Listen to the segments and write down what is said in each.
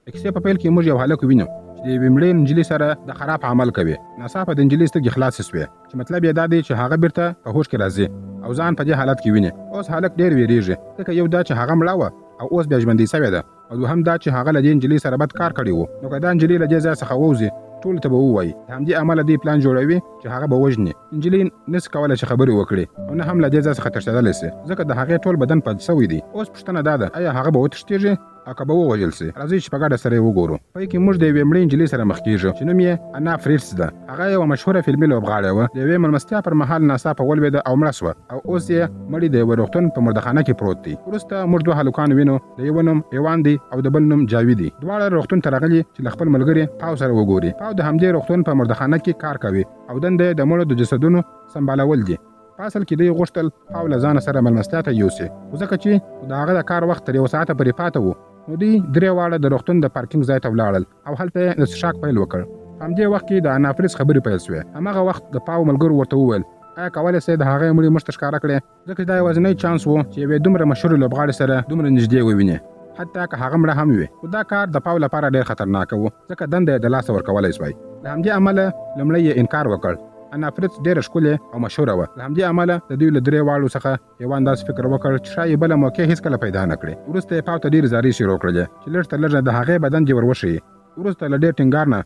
د کیسې په پیل کې موږ یو هلک وینو چې د یوې مړې نجلۍ سره د خراب عمل کوي. ناڅاپه د نجلۍ سترګې خلاصې شوې، چې مطلب یې دا دی چې هغه بیرته په هوښ کې راځي او ځان په دې حالت کې ویني. اوس هلک ډېر ویریږي، ځکه یو دا چې هغه مړه وه او اوس بیا ژوندۍ شوې ده، او دوهم دا چې هغه له دې نجلۍ سره بد کار کړی و، نو که دا نجلۍ له دې ځای څخه ووځي ټولو ته به ووایي. د همدې امله دوی پلان جوړوي چې هغه به وژني. نجلۍ نسي کولی چې خبرې وکړي او نه هم له دې ځای څخه تښتېدلی شي، ځکه د هغې ټول بدن پلت شوی دی. اوس پوښتنه دا ده، ایا هغه به وتښتېږي او که به ووژل شي؟ راځئ چې په ګډه سره یې وګورو. پای کې موږ د یوې مړې نجلۍ سره مخ کېږو چې نوم یې انا فریټز ده. هغه یوه مشهوره فلمي لوبغاړې وه. د یوې مېلمستیا پر مهال ناڅاپه ولوېده او مړه شوه، او اوس یې مړی د یوه روغتون په مردخانه کې پروت دی. وروسته موږ دوه هلکان وینو، د یوه نوم ایوان دی او د بل نوم جاوي دی. دواړه روغتون ته راغلي چې له خپل ملګري پاو سره وګوري. پاو د همدې روغتون په مردخانه کې کار کوي او دنده یې د مړو د جسدونو سمبالول دي. په اصل کې دوی غوښتل پاو له ځانه سره مېلمستیا ته یوسي، خو ځکه چې د هغه د کار وخت تر یوه ساعته پورې پاته و، نو دوی درې واړه د روغتون د پارکینګ ځای ته ولاړل او هلته یې د څښاک پیل وکړ. په همدې وخت کې د انافریز خبرې پیل شوې. هماغه وخت د پاو ملګرو ورته وویل، ایا کولی شئ د هغې مړی موږ ته ښکاره کړې؟ ځکه چې دا یوازینی چانس و چې یوې دومره مشهورې لوبغاړې سره دومره نږدې وویني، حتی که هغه مړه هم وي. خو دا کار د پاو لپاره ډېر خطرناک و، ځکه دنده یې د لاسه ورکولی شوای. له همدې امله لومړی یې انکار وکړ. انافریز ډېره ښکلې او مشهوره وه، له همدې امله د دوی له درې واړو څخه ایوان داسې فکر وکړ چې ښایي بله موقع هېڅکله پیدا نه کړي. وروسته یې پاو ته ډېرې زارۍ شروع کړلې چې لږ تر لږه د هغې بدن دې ور وښیي. وروسته له ډېر ټینګار نه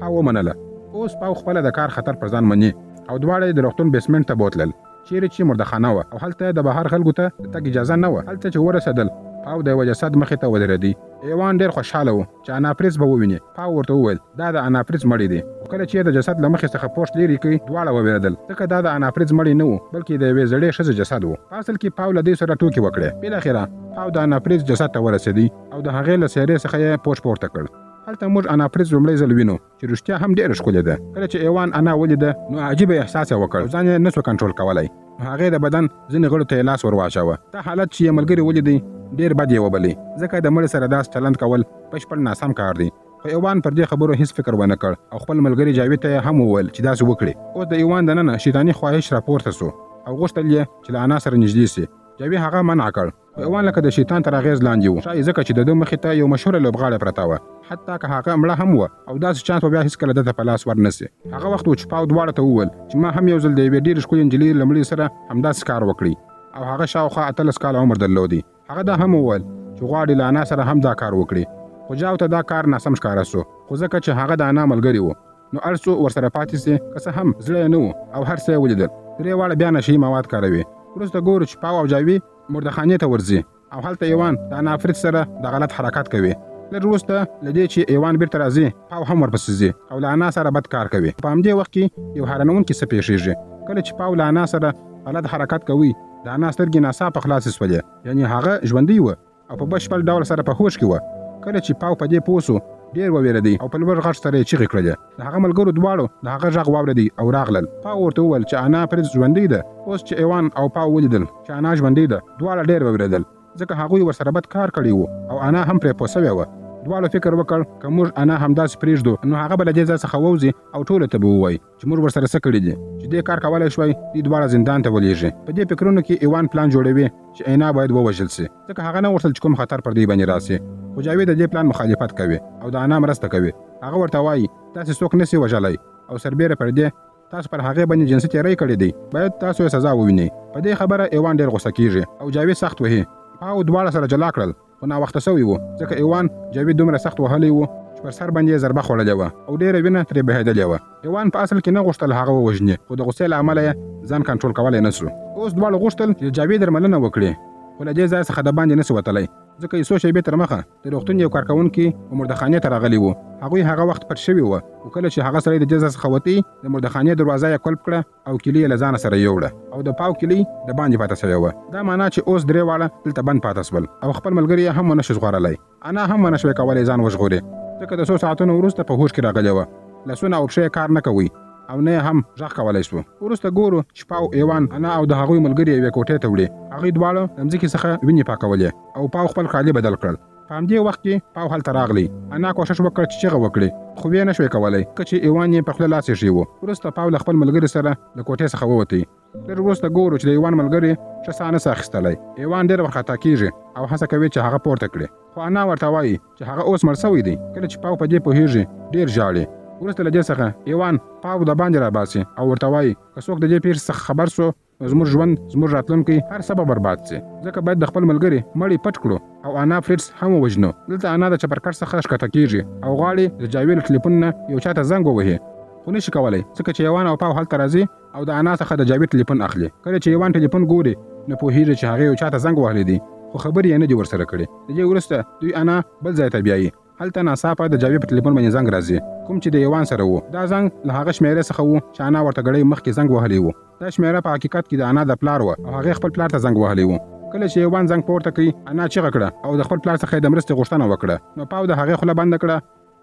پاو ومنله. اوس پاو خپله د کار خطر پر ځان مني او دواړه یې د روغتون بیسمنټ ته بوتلل، چیرې چې مردخانه وه او هلته د بهر خلکو ته د تګ اجازه نه وه. هلته چې ورسېدل، پاو د یوه جسد مخې ته ودرېدی. ایوان ډېر خوشحاله و چې انافریز به وویني. پاو ورته وویل، دا د انافریز مړی دی. خو کله چې یې د جسد له مخې څخه پوښ لیرې کړ، دواړه ووېرېدل، ځکه دا د انافریز مړی نه و، بلکې د یوې زړې ښځې جسد و. په اصل کې پاو له دوی سره ټوکې وکړې. بالاخره پاو د انافریز جسد ته ورسېدی او د هغې له څېرې څخه یې پوښ پورته کړ. هلته موږ انافریز لومړی ځل وینو چې رښتیا هم ډېره ښکلې ده. کله چې ایوان انا ولیده، نو عجیبه احساس یې وکړ او ځان یې نسو کنټرول کولی، نو هغې د بدن ځینې غړو ته یې لاس ور واچاوه. دا حالت چې یې ملګري ولیدی، ډېر بد یې وبلی، ځکه د مړي سره داسې چلند کول بشپړ ناسم کار دی. خو ایوان پر دې خبرو هیڅ فکر ونه کړ او خپل ملګري جاوید ته یې هم وویل چې داسې وکړي. اوس د ایوان دننه شیطاني خواهش راپورته سو او غوښتل یې چې له انا سره نږدې سي. جاوید هغه منع کړ، خو ایوان لکه د شیطان تر اغېز لاندې و، ښایي ځکه چې د ده مخې ته یو مشهوره لوبغاړې پرته وه، حتی که هغه مړه هم وه، او داسې چانس به بیا هیڅکله ده ته په لاس ور نه سي. هغه وخت و چې پاو دواړه ته وویل چې ما هم یو ځل د یوې ډېرې ښکلې نجلۍ له مړي سره همداسې کار وکړی، او هغه شاوخوا 18 کاله عمر درلودی. هغه دا هم وویل چې غواړي له انا سره هم دا کار وکړي، خو جاو ته دا کار ناسم ښکاره سو، خو ځکه چې هغه د انا ملګری و، نو اړ سو ورسره پاتې سي، که څه هم زړه یې نه و او هر څه یې ولیدل. درې واړه بیا نشهيي مواد کاروي. وروسته ګورو چې پاو او جاوي مردخانې ته ورځي او هلته ایوان د انافریت سره د غلط حرکت کوي. لږ وروسته له دې چې ایوان بیرته راځي، پاو هم ورپسې ځي او له انا سره بد کار کوي. په همدې وخت کې یو حیرانوونکی څه پېښېږي. کله چې پاو له انا سره غلط حرکت کوي، د انا سترګې ناڅاپه خلاصې سولې، یعنې هغه ژوندۍ وه او په بشپړ ډول سره په هوښ کې وه. کله چې پاو په دې پوه سو، ډېر ووېرېدی او په لوړ غږ سره یې چیغې کړلې. د هغه ملګرو دواړو د هغه غږ واورېدی او راغلل. پاو ورته وویل چې انا پرې ژوندۍ ده. اوس چې ایوان او پاو ولیدل چې انا ژوندۍ ده، دواړه ډېر ووېرېدل، ځکه هغوی ورسره بد کار کړی و او انا هم پرې پوه شوې وه. دواړو فکر وکړ، که موږ انا همداسې پرېږدو، نو هغه به له دې ځای څخه ووځي او ټولو ته به ووایي چې موږ ورسره څه کړي دي، چې دې کار کولی شوای دوی دواړه زندان ته ولېږي. په دې فکرونو کې ایوان پلان جوړوي چې انا باید ووژل شي، ځکه هغه نه غوښتل چې کوم خطر پر دوی باندې راسي. خو جاوید د دې پلان مخالفت کوي او د انا مرسته کوي. هغه ورته وایي، تاسې څوک نسي وژلی او سربېره پر دې تاسو پر هغې باندې جنسي تېری کړی دی، باید تاسو یې سزا ووینئ. په دې خبره ایوان ډېر غوسه کېږي او جاوید سخت وهي. پاو دواړه سره جلا کړل، خو ناوخته شوی و، ځکه ایوان جاوید دومره سخت وهلی و چې پر سر باندې یې ضربه خوړلې وه او ډېره وینه ترې بهېدلې وه. ایوان په اصل کې نه غوښتل هغه ووژني، خو د غوسې له امله یې ځان کنټرول کولی نه شو. اوس دواړو غوښتل چې د جاوید درملنه وکړي، خو له دې ځای څخه د باندې نه شي وتلی، ځکه یې څو شېبې تر مخه د روغتون یو کارکوونکي و مردخانې ته راغلی و. هغوی هغه وخت پټ شوي وه، خو کله چې هغه سړی د دې ځای څخه وتی، د مردخانې دروازه یې قلف کړه او کیلي یې له ځانه سره یوړه او د پاو کیلي د باندې پاته شوې وه. دا معنا چې اوس درې واړه دلته بند پاته شول او خپل ملګري یې هم ونه شو ژغورلی. انا هم ونه شوی کولی ځان وژغوري، ځکه د څو ساعتونو وروسته په هوښ کې راغلې وه. لاسونه او پښې یې کار نه کوي او نه یې هم غږ کولی شو. وروسته ګورو چې پاو، ایوان، انا او د هغوی ملګري یوې کوټې ته وړي. هغوی دواړو له مځکې څخه وینې پاکولې او پاو خپل کالي بدل کړل. په همدې وخت کې پاو هلته راغلی. انا کوښښ وکړ چې چیغه وکړي، خو ویې نه شوی کولی، ځکه چې ایوان یې په خوله لاس ایښی و. وروسته پاو له خپل ملګري سره له کوټې څخه ووتی. لږ وروسته ګورو چې د ایوان ملګري ښه ساه نه سي اخیستلی. ایوان ډېر وارخطا کیږي او هڅه کوي چې هغه پورته کړي، خو انا ورته وایي چې هغه اوس مړ شوی دی. کله چې پاو په دې پوهیږي ډېر ژاړي. وروسته له دې څخه ایوان پاو دباندې راباسي او ورته وایي که څوک د دې پېښې څخه خبر شو نو زموږ ژوند، زموږ راتلونکی، هر څه به برباد شي، ځکه باید د خپل ملګري مړی پټ کړو او انا فریټز هم ووژنو. دلته انا د چپرکټ څخه ښکته کیږي او غواړي د جاوي له ټلیفون نه یو چا ته زنګ ووهي، خو نشي کولی ځکه چې ایوان او پاو هلته راځي او د انا څخه د جاوي ټلیفون اخلي. کله چې ایوان ټلیفون ګوري نو پوهیږي چې هغې یو چا ته زنګ وهلی دی، خو خبرې یې نه دي ورسره کړې. د دې وروسته دوی انا بل ځای ته بیایي. هلته ناڅاپه د جاوي په ټلیفون باندې زنګ راځي، کوم چې د ایوان سره وو. دا زنګ له هغه شمېرې څخه وو چې انا ورته ګړۍ مخکې زنګ وهلی وو. دا شمېره په حقیقت کې د انا د پلار وه او هغې خپل پلار ته زنګ وهلی وو. کله چې ایوان زنګ پورته کړ، انا چیغه کړه او د خپل پلار څخه یې د مرستې غوښتنه وکړه. نو پاو د هغې خوله بنده کړه.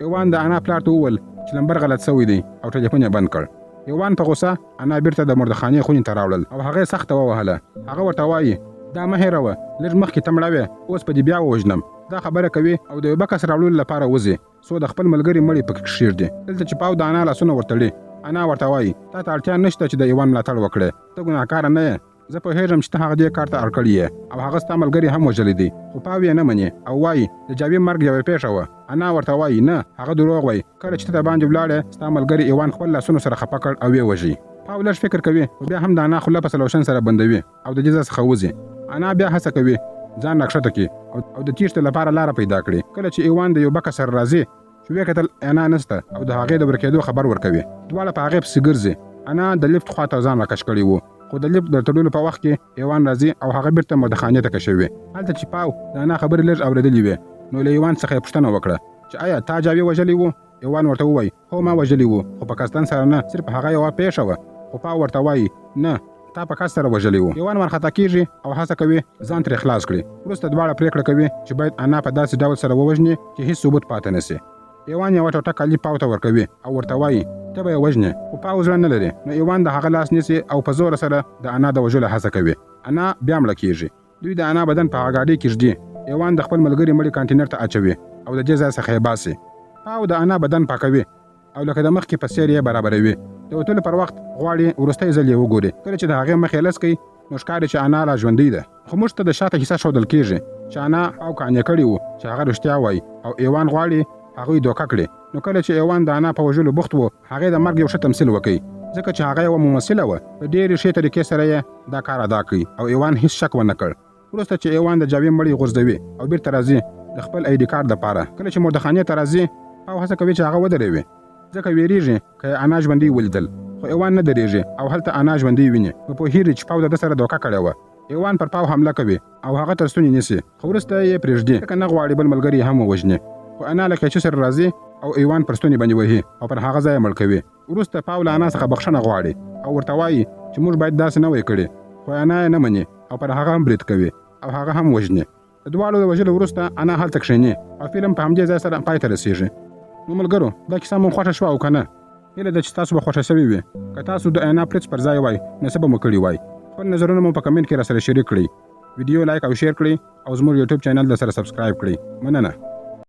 ایوان د انا پلار ته وویل چې لمبر غلط شوی دی او ټلیفون یې بند کړ. ایوان په غوسه انا بیرته د مردخانې خونې ته راوړل او هغه یې سخته ووهله. هغه ورته وایي دا مه هېروه، لږ مخکې ته مړه وې، اوس به دې بیا ووژنم. دا خبره کوي او د یو بکس راوړلو لپاره وځي څو د خپل ملګري مړی پکې کښېږدي. دلته چې پاو د انا لاسونه ورتړي، انا ورته وایي تا ته اړتیا نشته چې د ایوان ملاتړ وکړې، ته ګناهکاره نه یې، زه پوهېږم چې ته هغه دې کار ته اړ کړی یې او هغه ستا ملګري هم وژلی دی. خو پاو یې نه مني او وایي د جاوي مرګ یوه پېښه وه. انا ورته وایي نه، هغه دروغ وایي، کله چې ته دباندې ولاړې ستا ملګري ایوان خپل لاسونو سره خفه کړ او ویې وژی. پاو لږ فکر کوي خو بیا هم د انا خوله په سلوشن سره بندوي او د دې ځای څخه وځي. انا بیا هڅه کوي ځان راکښته کړي او د تېښتې لپاره لاره پیدا کړي. کله چې ایوان د یو بکس سره راځي چې ویې کتل انا نشته او د هغې د ورکېدو خبر ورکوي. دواړه په هغې پسې ګرځي. انا د لفټ خواته ځان راکش کړی و، خو د لفټ د تړلو په وخت کې ایوان راځي او هغه بیرته مردخانې ته کشوي. هلته چې پاو د انا خبرې لږ اورېدلې وې نو له ایوان څخه یې پوښتنه وکړه چې ایا تا جاوي وژلی و؟ ایوان ورته ووایي هو ما وژلی و، خو په قصدن سره نه، صرف هغه یوه پېښه وه. خو پاو ورته وایي نه، تا په قصد سره وژلی و. ایوان وارخطا کیږي او هڅه کوي ځان ترې خلاص کړي. وروسته دواړه پرېکړه کوي چې باید انا په داسې ډول سره ووژني چې هیڅ ثبوت پاتې نه شي. ایوان یوه ټوټه کالي پاو ته ورکوي او ورته وایي ته به یې وژنې، خو پاو زړه نه لري. نو ایوان د هغه لاس نیسي او په زوره سره د انا د وژلو هڅه کوي. انا بیا مړه کیږي. دوی د انا بدن په هغه ګاډۍ کې ږدي. ایوان د خپل ملګري مړی کانټینر ته اچوي او د دې ځای څخه یې باسي. پاو د انا بدن پاکوي او لکه د مخکې په څېر یې برابروي. د وتلو پر وخت غواړي وروستی ځل یې وګوري. کله چې د هغې مخ یې لڅ کړي نو ښکاري چې انا لا ژوندۍ ده، خو موږ ته د شاته کیسه ښودل کیږي چې انا پاو قانع کړی و چې هغه رښتیا وایي او ایوان غواړي هغوی دوکه کړي. نو کله چې ایوان د انا په وژلو بوخت و، هغې د مرګ یو ښه تمثیل وکړ، ځکه چې هغه یوه ممثله وه. په ډېرې ښې طریقې سره یې دا کار ادا کړ او ایوان هیڅ شک ونه کړ. وروسته چې ایوان د جاوي مړی غورځوي او بیرته راځي د خپل ای ډي کارت دپاره، کله چې مردخانې ته راځي پاو هڅه کوي چې هغه ودروي، ځکه ویریږي که یې انا ژوندۍ ولیدل. خو ایوان نه درېږي او هلته انا ژوندۍ ویني، نو پوهېږي چې پاو د ده سره دوکه کړې وه. ایوان پر پاو حمله کوي او هغه تر ستوني نیسي، خو وروسته یې پرېږدي ځکه نه غواړي بل ملګری یې هم ووژني. خو انا له قیچي سره راځي او ایوان پر ستوني باندې وهي او پر هغه ځای یې مړ کوي. وروسته پاو له انا څخه بخښنه غواړي او ورته وایي چې موږ باید داسې نه وای کړي، خو انا یې نه مني او پر هغه هم برید کوي او هغه هم وژني. د دواړو د وژلو وروسته انا هلته کښېني او فلم په همدې ځای سره پای ته رسېږي. نو ملګرو دا کیسه مو خوښه شوه او که نه؟ هیله ده چې تاسو به خوښه شوي وي. که تاسو د انا پریڅ پر ځای وای نو څه به مو کړي وای؟ خپل نظرونه مو په کمنټ کې راسره شریک کړئ. ویډیو لایک او شیر کړئ او زموږ یوټیوب چینل در سره سبسکرایب کړئ. مننه.